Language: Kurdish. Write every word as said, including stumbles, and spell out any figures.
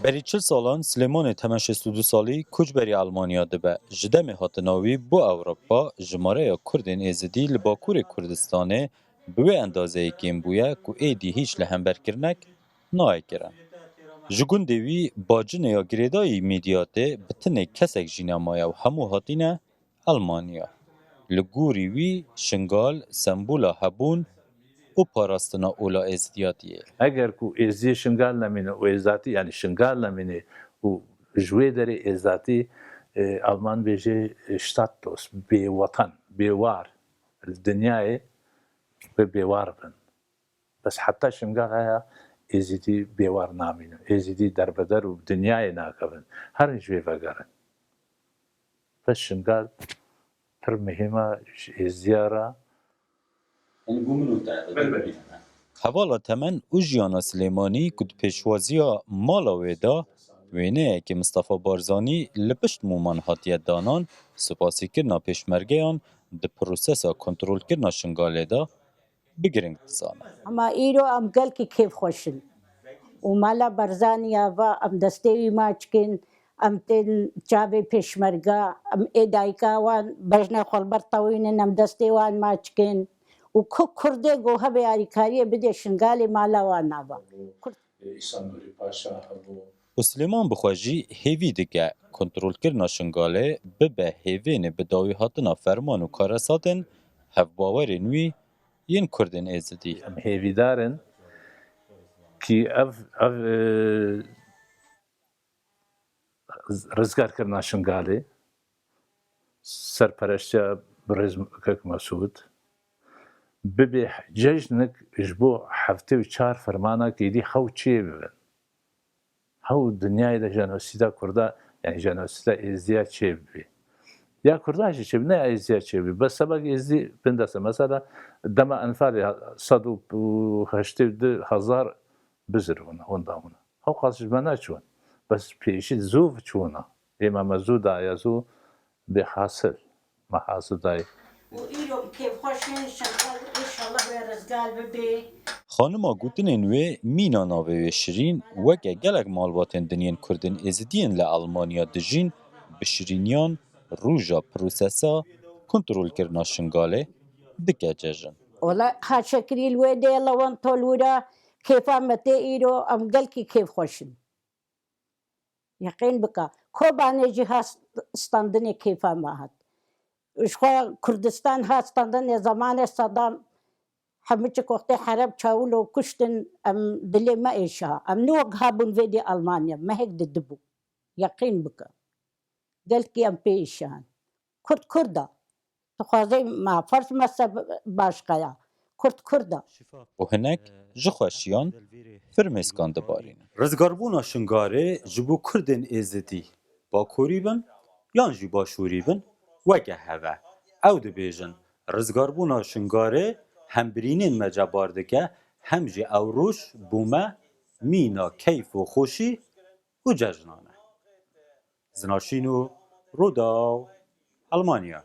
Berî çil salan Silêmanê temen şêst û du salî koçberî Elmanya dibe. Ji demê hatina wî bo Ewropa, jimareya Kurdên Êzidî li Bakurê Kurdistanê bi wê endazeyê kêm bûye ku êdî hîç li hemberkirinek nayê kirin. Ji gundê wî bacine ya girêdayî Midyatê bi tinê kesek jî nemaye û hemû hatîne Elmanya. Li gorî wî Şingal sembola hebûn û parastina ola êzidiyatiyê. Eger ku êzidiyê Şingal nemîne û êzatî, yanî Şingal nemîne û ji wê derê êzatî, e, Alman bêjê, e, Stadtlos, bêwatan, bêwar. Li dinyayê wê bêwar bin. Bes heta Şingal heye, êzidî bêwar namînin. Êzidî derbeder û bi dinyayê nakevin. Herin ji wê vegerin. Bes Şingal pir muhîm e ji êzidiya re. Hevala temen û jiyana Silêmanî ku di pêşwaziya mala wê de wêneyekê Mistefa Barzanî li pişt mûman hatiye danan, spasîkirina pêşmergeyan di prosesa kontrolkirina Şingalê de bi giring dizane. Hema îro em gelkî kêfxweş in. Û mala Barzanî ya va em destê wî maç kin, em tên çavê pêşmerga, em ê dayika wan bejna xwe li ber tewînin, em destê wan maç kin. Û ku Kurdê go hebe alîkariyê bidê Şingalê mala wan nava. Kurd Îsa Nûrî Paşa hebû. Û Silêman bi xwe jî hêvî dike kontrolkirina Şingalê bibe hêvênê bi dawî hatina ferman û karesatên hevbawerên wî yên Kurdên Êzidî. Em hêvîdar in kî ev, ev, e, rizgarkirina Şingalê, serpereştiya birêz Kek Mesûd, bibe cejnik ji bo heftê û çar fermana ku êdî hew çê bibin. Hew dinyayê de jenosîda Kurda, yanî jenosîda Êzdiya çê bibî. Ya Kurda jî çê bibî, ne ya Êzdiya çê bibî. Bes sebek Êzdî bindeste. Mesela dema Enfalê sed û heştê û du hezar bizir bûn, hûn da bûn. Hewqas ji me neçûn. Bes pêşî zû çûna. Êma me zû daye zû bê hasil. Me hasil dayê. Û îro kêfxweş in, Şingal înşallah wê rizgar bibe. Xanima gotinên wê mîna navê wê Şirîn, weke gelek malbatên din yên Kurdên Êzidiyên li Elmanya dijîn, bi şirîniyan roja prosesa kontrolkirina Şingalê dike cejn. Wela haşekirî li wê dê lewento li wira kêfa me tê îro em gelkî kêfxweş in. Yeqîn bike. Kobanê jî hat standinê kêfa me hat. Ji xwe Kurdistan hat standinê zemanê Sedam hemû çi wextê Hereb Çawilo kuştin em dilê me êşiha. Em ne wek habûn vê dê Almanya mehek di dibû. Yeqîn bike. Gelkî em pê êşihan. Kurd Kurd e. Dixwazê me ferz mezheb başqa ya. Kurd Kurd e. Û hinek ji xweşiyan firmêskan dibarînin. Rizgarbûna Şingalê ji bo Kurdên Êzidî Bakurî bin yan jî Başûrî bin weke hev e. Ew dibêjin, rizgarbûna Şingalê hem birînên me cebar dike, hem jî ew roj bo me mîna keyf û xweşî û cejnan e. Zinaşîno, Rûdaw, Elmanya.